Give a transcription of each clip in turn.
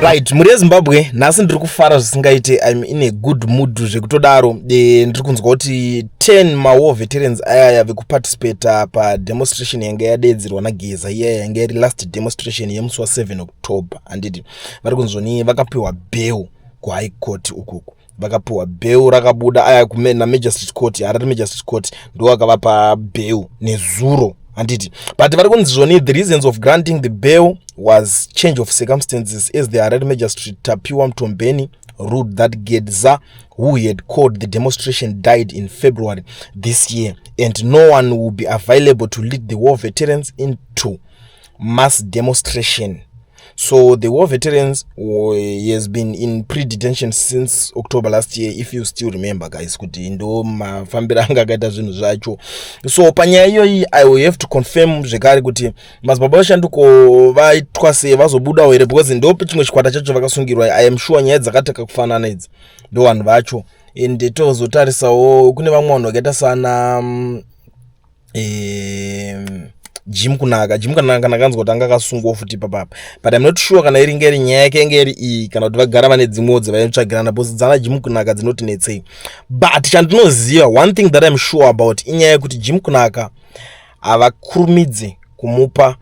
Right, mhuri yeZimbabwe, nhasi ndiri kufara zvisingaite. I'm in a good mood zvekutodaro. Ndiri kunzwa kuti 10 mawar veterans ayaya vekuparticipata pademonstration yanga yadeedzerwa naGeza iyaya, yanga iri last demonstration yemusi wa7 October, handiti? Vari kunzwoni vakapiwa bail kuHigh Court ukuku. Vakapiwa bail, rakabuda aya namagistrate court, Harare Magistrate Court ndo akavapa bail nezuro, handiti? But vari kunzi zvoni the reasons of granting the bail was change of circumstances, as the Harare Magistrate Tapiwa Mtombeni ruled that Geza, who had called the demonstration, died in February this year and no one will be available to lead the war veterans into mass demonstration. So the war veterans has been in pre-detention since October last year, if you still remember, guys, kuti ndo mafambiro anga akaita zvinhu zvacho. So panyaya iyoyi I will have to confirm zvekare kuti Madzibaba Vashanduko vaitwa sei, vazobudawo here, because ndo chimwe chikwata chacho vakasungirwa. I am sure nyaya dzakataka kufanana idzi ndo vanhu vacho. And tozotarisawo kune vamwe vanhu vakaita sana Jim Kunaka. Jim Kunaka ndakanzwa kuti anga akasungwa futi ipapapa, but I'm not sure kana iri ngeri nyaya yake yange iri iyi kana kuti vagara vane dzimwewo dzavaitsvagirana, because dzana Jim Kunaka dzinoti netsei. But chandinoziva, one thing that I'm sure about, inyaya yekuti Jim Kunaka havakurumidze kumupa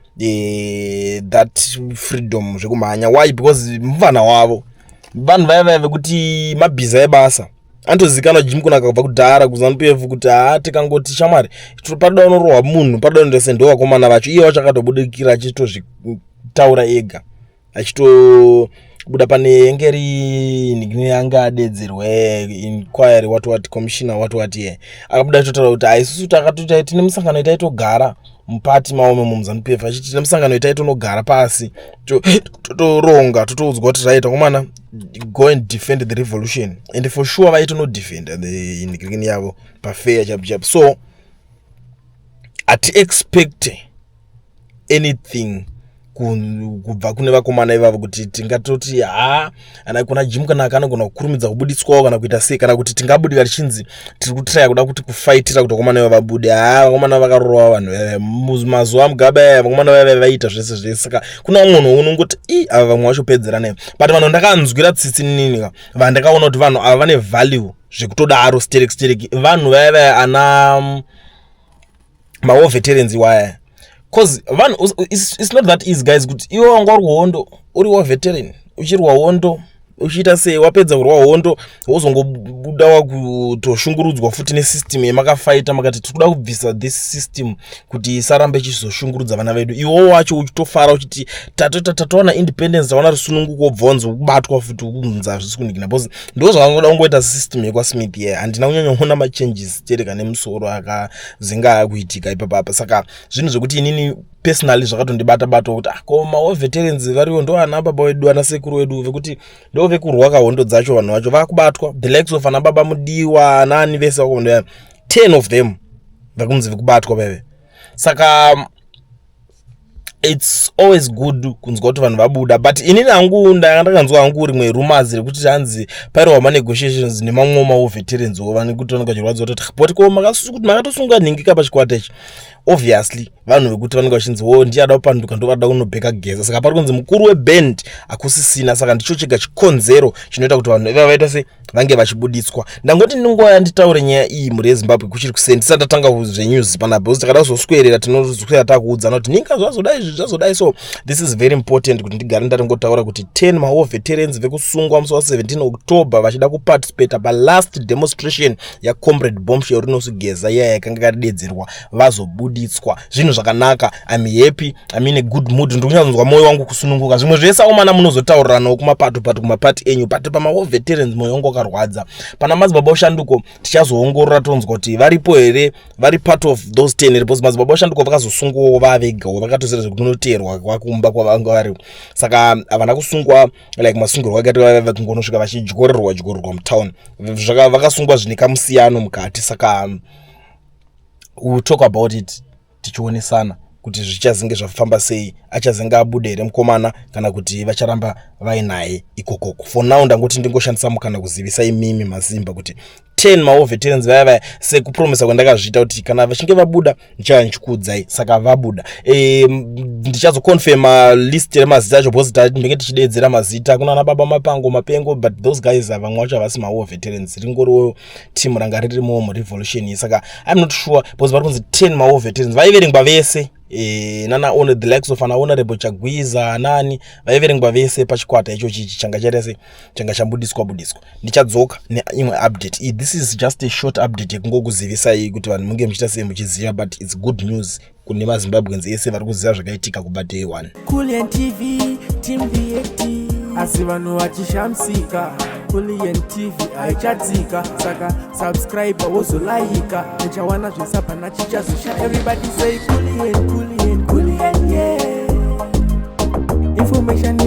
that freedom zvekumhanya. Why? Because mufana wavo, vanhu vaya vaya vekuti mabhiza ebasa, anotozikanwa Jim Kunaka kubva kudhara kuZANU PF, kuti haa, tikangoti shamwari paroda unorohwa munhu, paroda unoendese, ndo vakomana vacho. Iye wacho akatobudikira achitozvitaura ega, achitobuda pane yenge iri yanga adedzerwa inquiry, what what, commissioner, what what. Ye akabuda achitotaura kuti haisusu takatoti tine musangano itaitogara mupati maome muZANU PF, achiti tine musangano itaitonogara pasi, totoronga, totoudzwa kuti right, akomana, go and defend the revolution. And for sure vaitonodefenda the inhikirikini yavo pafair chapo chapo. So hatiexpect anything kubva kune vakomana ivavo, kuti tingatoti ha, ana kuna Jim kana akanogona kukurumidza kubuditswawo kana kuita sei, kana kuti tingabudika tichinzi tiri kutraya kuda kuti kufaitira kuti vakomana iva vabude. Ha, vakomana vakarova vanhu vaya mazuva aMugabe aya, vakomana vaya vaiita zvese zvese. Saka kuna vamwe munhu unongoti i ava vamwe vacho pedzera nayo. But vanhu ndakanzwira tsitsi nini, vandakaona kuti vanhu ava vane value zvekutodaro, sterek sterek, vanhu vaya vaya ana mawar veterans iwaya, 'cause vanhu it's not that easy, guys, kuti iwe wanga uri hondo, uri war veteran, uchirwa hondo, uchiita sei, wapedza kurwa hondo, wozongobuda wakutoshungurudzwa futi nesystem yamakafaita, makati tiri kuda kubvisa this system kuti isarambe ichizoshungurudza vana vedu. Iwo wacho uchitofara uchiti tatowana independence, tawana rusununguko, wobva kubatwa futi kunza zvisi kunikina, because ndo zvavangoda kungoita system yekwaSmith ye. Handina kunyanyaona machanges tereka nemusoro akazinga kuitika ipapapa. Saka zvinhu zvekuti inini personally zvakatondibata bata kuti ah, ko mawar veterans variwo ndo ana baba wedu, ana sekuru wedu, vekuti ndo vekurwa kahondo dzacho. Vanhu vacho vakubatwa, the likes of ana Baba Mudiwa nani vese vakondo, 10 of them vakunzi vekubatwa veve. Saka it's always good kunzwa kuti vanhu vabuda. But inini hangu ndanga ndakanzwa hangu rimwe rumors rekuti hanzi pairwa manegotiations nemamwe mawar veterans wo vane kuti vanenge vachirwadza kuti but ko makatosunga nhingika pachikwata ichi. Obviously vanhu vekuti vanenge vachinzi wo ndiye ada kupanduka, ndo vada kunobheka Geza. Saka pari kunzi mukuru weband hakusisina, saka ndicho chega chikonzero chinoita kuti vanhu iva vaita se vange vachibuditswa. Ndangoti ndinguva yanditaure nyaya iyi, mhuri yeZimbabwe, kuchiri kuseni, tisati tatanga zvenews panapa, because takada kuzoswerera tinozoswera takuudzana kuti ninga zvazodai, izvi zvazodai. So this is very important kuti ndigare ndatingotaura kuti 10 mawar veterans vekusungwa musi wa17 October vachida kuparticipata palast demonstration yacomrade Bombshell Rinosi Geza iya yakanga yakadedzerwa, vazobuditswa. Zvinhu zvakanaka. I'm happy, I'm in a good mood, ndiri kunyanzwa mwoyo wangu kusununguka. Zvimwe zvese aomana munozotauriranawo kumapato pato, kumapati enyu, but pamawar veterans mwoyo wangu wakarwadza. Pana Madzibaba Ushanduko tichazoongorora tonzwa kuti varipo here, vari part of those 10 here, because Madzibaba Ushanduko vakazosungwawo vavegawo, vakatozera zvekunoteerwa kwakumba kwavanga vari. Saka havana kusungwa like masungirwo akaita kungonosvika vachidyorerwa dyorerwa mutown. Vakasungwa zvine kamusiyano mukati. Saka we'll talk about it tichionesana kuti zvichazinge zvafamba sei, achazenge abuda here mukomana kana kuti vacharamba vainaye ikokoko. For now ndangoti ndingoshandisa mukana kuzivisa imimi maZimba kuti 10 mawar veterans vaya vaya, sekupromisa kwandakazviita kuti kana vachinge vabuda ndichava ndichikuudzai. Saka vabuda. Ndichazoconfirma list remazita acho because ndinge tichideedzera mazita kuna ana baba Mapango Mapengo, but those guys, vamwe vacho havasi mawar veterans, ringoriwo team ranga ririmo murevolution iyi. Saka I'm not sure because vari kunzi 10 mawar veterans vaiverengwa vese, nana the likes of ana Honorable Chagwiza nani, vaiverengwa vese pachikwata icho chichi changa chaita se changa chambudiswa budiswa. Ndichadzoka neimwe update iyi. This is just a short update yekungokuzivisai kuti vanhu munge muchiita sei muchiziva, but it's good news kune maZimbabweans ese vari kuziva zvakaitika kubva day one. Kulian TV, Team VAT, asi vanhu vachishamisika, Kulian TV haichatsika. Saka subscribe, wozolaika, uchawana zvese, hapana chichazosha. Everybody say Kulian, Kulian, Kulian, yeah. Information.